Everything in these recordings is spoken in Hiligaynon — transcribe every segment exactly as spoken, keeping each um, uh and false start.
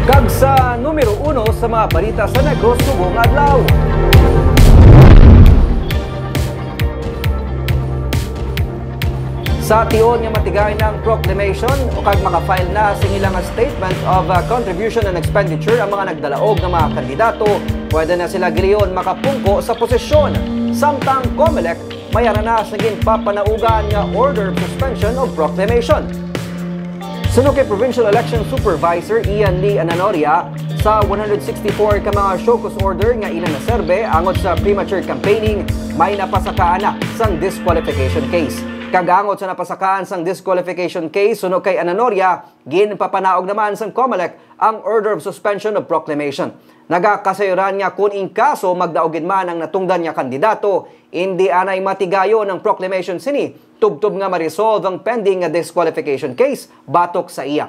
Kag sa numero uno sa mga balita sa Negros subong adlaw. Sa tion nga matigay na ang proclamation o kag maka-file na sing ila nga statement of, uh, contribution and expenditure ang mga nagdalaog nga mga kandidato, pwede na sila giliyon makapungko sa posisyon. Samtang COMELEC may ara na sa ginpapanaugan nga order of suspension of proclamation. Suno kay Provincial Election Supervisor Ian Lee Ananoria, sa one hundred sixty-four ka mga show cause order nga ila naserbe angot sa premature campaigning, may napasakaan na sang disqualification case. Kag angot sa napasakaan sang disqualification case, suno kay Ananoria, ginpapanaog naman sang COMELEC ang order of suspension of proclamation. Nagakasayuran nga kun in kaso magdaog gid man ang natungdan nga kandidato, indi anay matigayon ang proclamation sini tubtob nga ma-resolve ang pending nga disqualification case batok sa iya.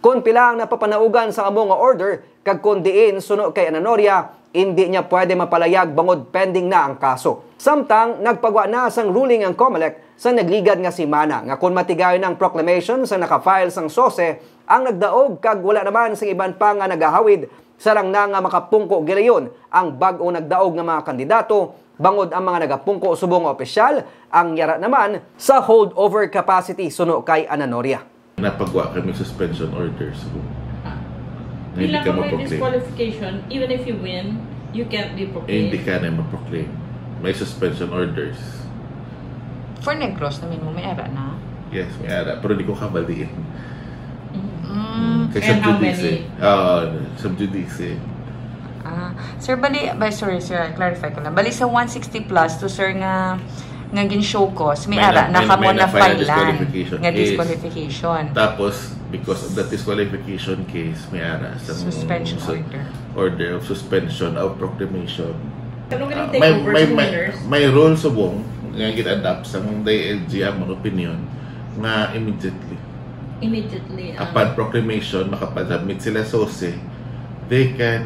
Kon pila ang napapanaugan sa amo nga order kag kon diin, suno kay Ananoria, indi niya pwede mapalayag bangod pending na ang kaso. Samtang nagpagwa na sang ruling ang COMELEC sa nagligad nga semana nga kon matigayon ang proclamation sa naka-file sang SOSE ang nagdaog kag wala naman sing iban pa nga nagahawid, sarang na nga makapungko gilayon ang bag-ong nagdaog nga mga kandidato, bangod ang mga nagapungko subong nga opisyal ang yara naman sa holdover capacity, suno kay Ananoria. Napagwa kami suspension order subong. Ah. Nga hindi Pila ka ka may ma-proclaim. Disqualification, even if you win, you can't be Eh, hindi proclaimed. Ka na ma-proclaim. May suspension orders. For Negros, namin mo, may ara na? Yes, may ara. Pero di ko kabaliin. Mm. Kay And sub how judice many? Eh. Ah, sub judice eh. Ah, sir, bali, ba, sorry, sir, clarify ko lang. Bali sa one sixty plus to, sir, nga, nga gin-show cause, may May ara na, na may, kamo may na na-file filean disqualification nga case. Disqualification. Tapos, because of that disqualification case, may ara sa Suspension sus-, order. Order of suspension of proclamation. Ano nga Ah, yung may, takeover may, sa may, winners? May rule subong nga gin-adapt sa D I L G ang mga opinion nga immediately. Immediately, ah. Upon proclamation, makapag-submit sila sa SOSE, they can,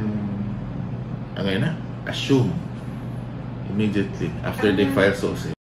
ano yun na, assume immediately after they Ah. File SOSE.